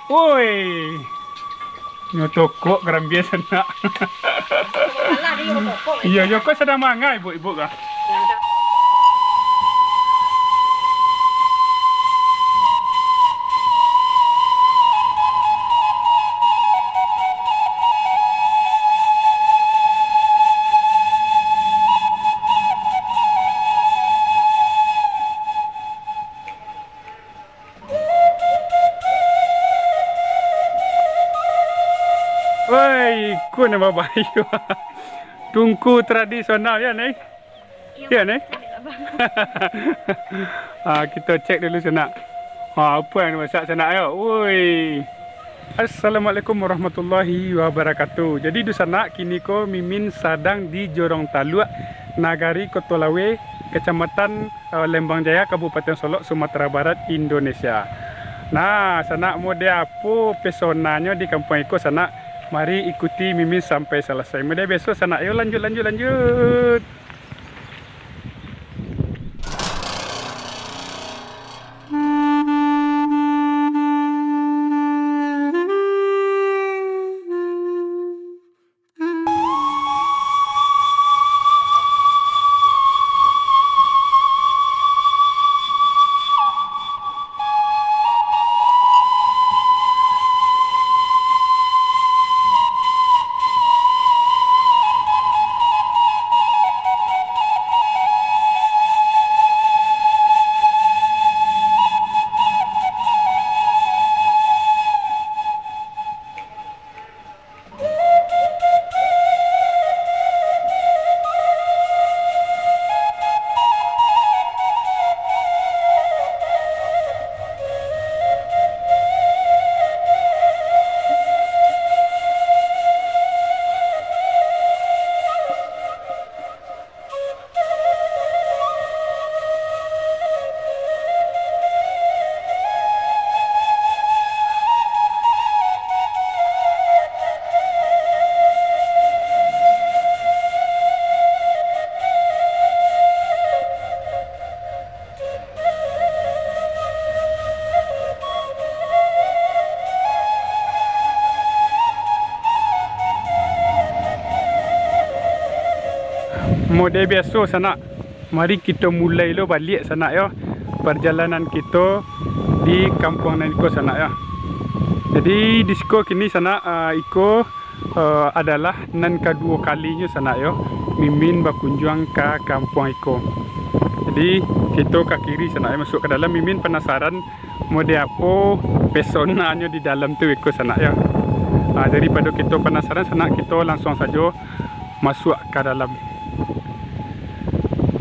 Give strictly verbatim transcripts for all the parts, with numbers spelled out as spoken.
Oi. Nyo tokok karambia sanak. Iyo, yo ko sadang mangai ibuk-ibuk ka. Woi, ikun nan babayu. Tungku tradisional, yo, Nai? Iyo, Nai? Ah, kito cek dulu, sanak. Ah, apo nan dimasak, sanak, yo? Woi. Assalamualaikum warahmatullahi wabarakatuh. Jadi, dunsanak, kini ko Mimin sadang di Jorong Taluak, Nagari Koto Lawe, Kecamatan eh, Lembang Jaya, Kabupaten Solok, Sumatera Barat, Indonesia. Nah, sanak, mode apo pesonanyo di kampuang iko, sanak? Mari ikuti Mimin sampai salasai. Mode biaso, sanak, yo, lanjut, lanjut, lanjut. Mode biaso, sanak. Mari kito mulai lo baliak, sanak, yo, parjalanan kito di kampuang nan iko, sanak, yo. Jadi, di siko kini, sanak, ah, iko, ah, adalah nan kaduo kalinyo, sanak, yo, Mimin bakunjuang ka kampuang iko. Jadi, kito ka kiri, sanak, yo, masuak ka dalam. Mimin panasaran mode apo pesonanyo di dalam tu iko, sanak, yo. Ah, daripado kito panasaran, sanak, kito lansuang sajo masuak ka dalam.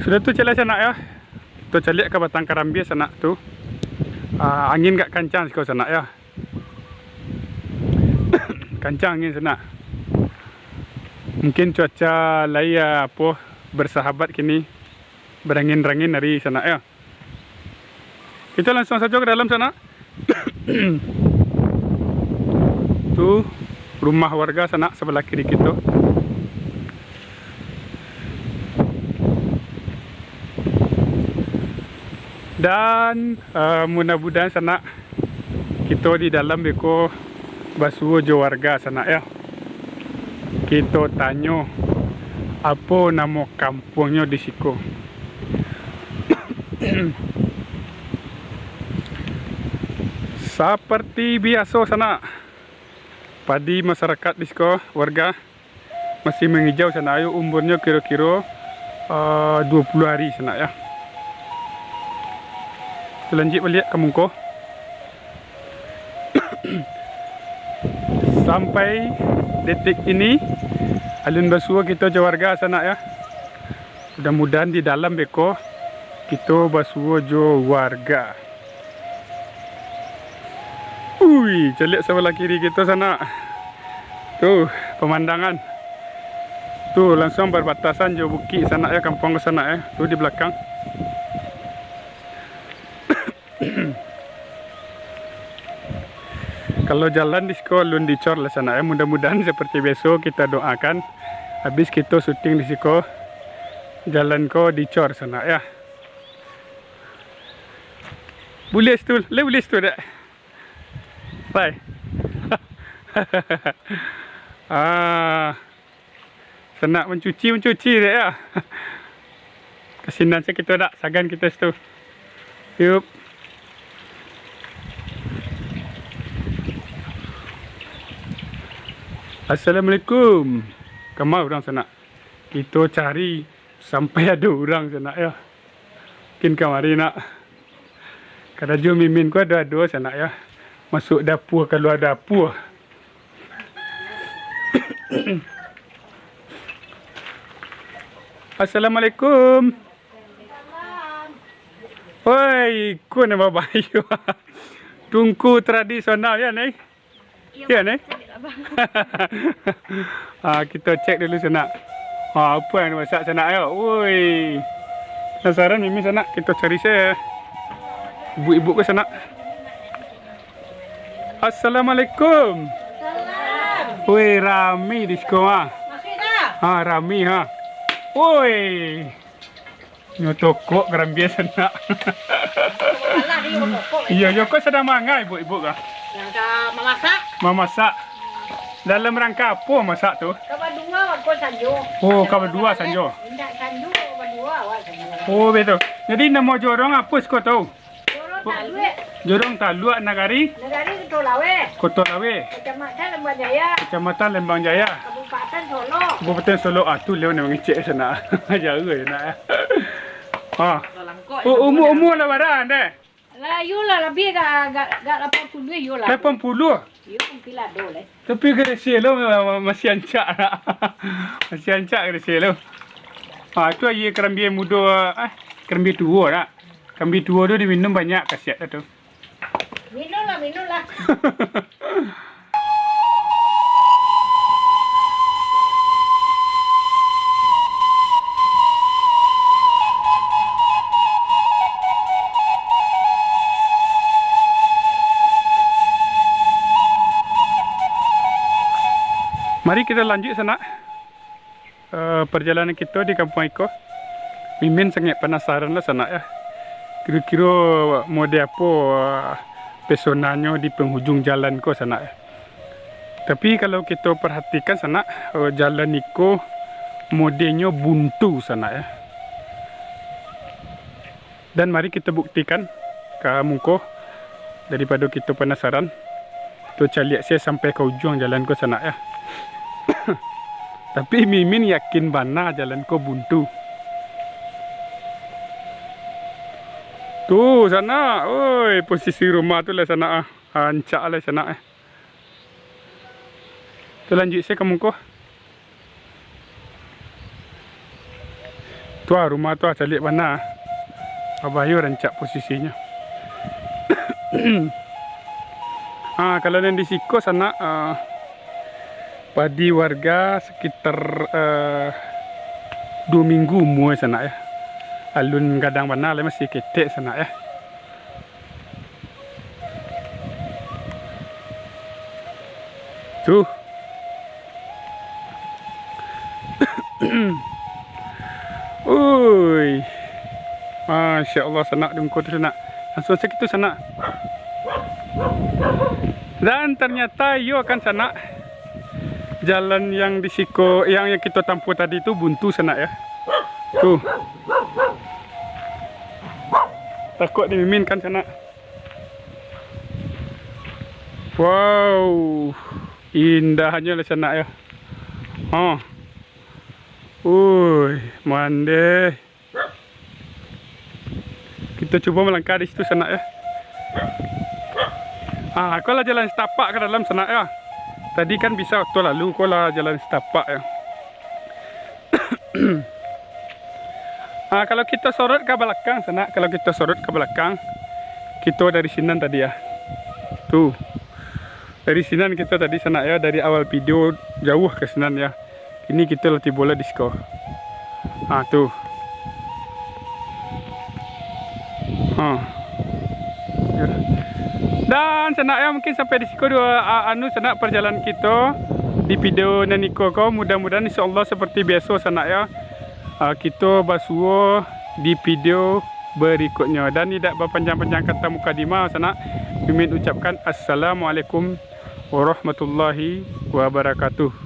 Sudah tu, caliak, sanak, yo. Kito caliak ka batang karambia, sanak, tu. Ah, angin agak kancang siko, sanak, yo. Kancang angin, sanak. Mungkin cuaca lai, ah, apo, bersahabat kini, berangin-rangin ari, sanak, yo. Kito lansuang sajo ka dalam, sanak. Tu rumah warga, sanak, sabalah kiri kito. Dan, eh, mudah-mudahan, sanak, kito di dalam beko basuo jo warga, sanak, yo. Kito tanyo, apo namo kampuangnyo di siko. Saparti biaso, sanak, padi masarakat di siko, warga, masih mangijau, sanak, yo, umurnyo kiro-kiro, eh, duo puluah ari, sanak, yo. Kito lanjuik baliak ka muko. Sampai detik ini, alun basuo kito jo warga, sanak, yo. Mudah-mudahan di dalam beko kito basuo jo warga. Ui, caliak sabalah kiri kito, sanak. Tu, pamandangan. Tu, lansuang barbatasan jo bukik, sanak, yo, kampuang ko, sanak, yo. Tu di balakang. Kalau jalan di siko alun dicor lah, sanak, yo. Mudah-mudahan saparti biaso kita doakan, habis kito syuting di siko, jalan ko dicor, sanak, yo. Buliah situ, lai buliah situ, dek. Pai. Ah, sanak mancuci, mancuci dek ya. Kasinan se kito dak, sagan kito situ. Yup. Assalamualaikum. Kama urang sanak? Kito cari sampai ado urang sanak ya. Mungkin kamari nak. Karajo Mimin ko ado-ado sanak ya. Masuk dapua, kalua dapua. Assalamualaikum. Oi, iko nan babayo. Tungku tradisional ya, Nai? Iya, Nai? Ah, kito cek dulu sanak. Ah, apo nan dimasak sanak yo? Woi. Penasaran Mimin sanak, kito cari se. Ibu-ibu ko sanak. Assalamualaikum. Salam. Woi, rami di siko ah. Masih dah? Ah, rami ha. Woi. Nyo tokok karambia sanak. Alah, dia tokok. Iyo, yo ko sadang mangai ibu-ibu kah? Yang ka mamasak. Mamasak. Dalam rangka apo masak tu? Ka badua ko sanjo. Oh, ka badua sanjo. Indak sanjo, badua awak sanjo. Oh, betul. Jadi namo jorong apo siko tu? Jorong Taluak. Jorong Taluak, Nagari? Nagari Koto Laweh. Koto Laweh. Kecamatan Lembang Jaya. Kecamatan Lembang Jaya. Kabupaten Solok. Kabupaten Solok. Ah, tu lewat nak mangecek sanak. Jauh je nak. Ha. U-, umur, umur lah bara deh? Lah, yo lah, labiah gak, gak, gak lapan puluah yo lah. Lapan puluah? Yo, mungkin lah ado lah. Tapi gadang se lo ma-, ma-, masih rancak nak. Masih rancak gadang se lo. Ha, tu aia karambia mudo, eh, karambia tuo nak. Karambia tuo tu diminum banyak kasiat dah tu. Minum lah, minum lah. Mari kita lanjut sanak. Eh, perjalanan kito di kampuang iko, Mimin sangaik panasaran lah sanak ya. Kiro-kiro mode apo, eh, pesonanyo di penghujung jalan ko sanak ya. Tapi kalau kito perhatikan sanak, eh, jalan iko modenyo buntu sanak ya. Dan mari kito buktikan ka muko, daripado kito panasaran. Kito caliak se sampai ka ujuang jalan ko sanak ya. Tapi Mimin yakin bana jalan ko buntu. Tu sanak, oi, posisi rumah tu lah sanak ah. Rancak lah sanak eh. Tu lanjuik se ka muko. Tu ah, rumah tu ah, caliak bana. Babayo rancak posisinyo. Ah, kalau nan di siko sanak, ah, padi warga sekitar, eh, duo minggu umua sanak ya. Alun gadang bana lai, masih ketek sanak ya. Tu. Ui. Masya Allah, sanak, di muko tu sanak. Langsung sakitu sanak. Dan ternyata iyo kan sanak. Jalan yang di siko, yang, yang kito tampuah tadi tu buntu sanak ya. Tu. Takut di Mimin kan sanak. Wow, indahnyo lah sanak yo. Ha. Ui, mandeh. Kito cubo malangkah di situ sanak yo. Ah, ko lah jalan satapak ka dalam sanak yo. Tadi kan bisa oto lalu, ko lah jalan satapak yo. Ah, kalau kito sorot ka balakang sanak, kalau kito sorot ka balakang, kito dari sinan tadi yo. Tu. Dari sinan kito tadi sanak yo, dari awal video jauah ka sinan yo. Kini kito lah tibo lah di siko. Ha, tu. Ha. Dan sanak yo, mungkin sampai di siko dulu, a-, anu sanak, perjalanan kito di video nan iko ko. Mudah-mudahan insyaallah seperti biaso sanak yo. Ah, kito basuo di video berikutnyo. Dan indak bapanjang-panjang kata mukadimah sanak, Mimin ucapkan assalamualaikum warahmatullahi wabarakatuh.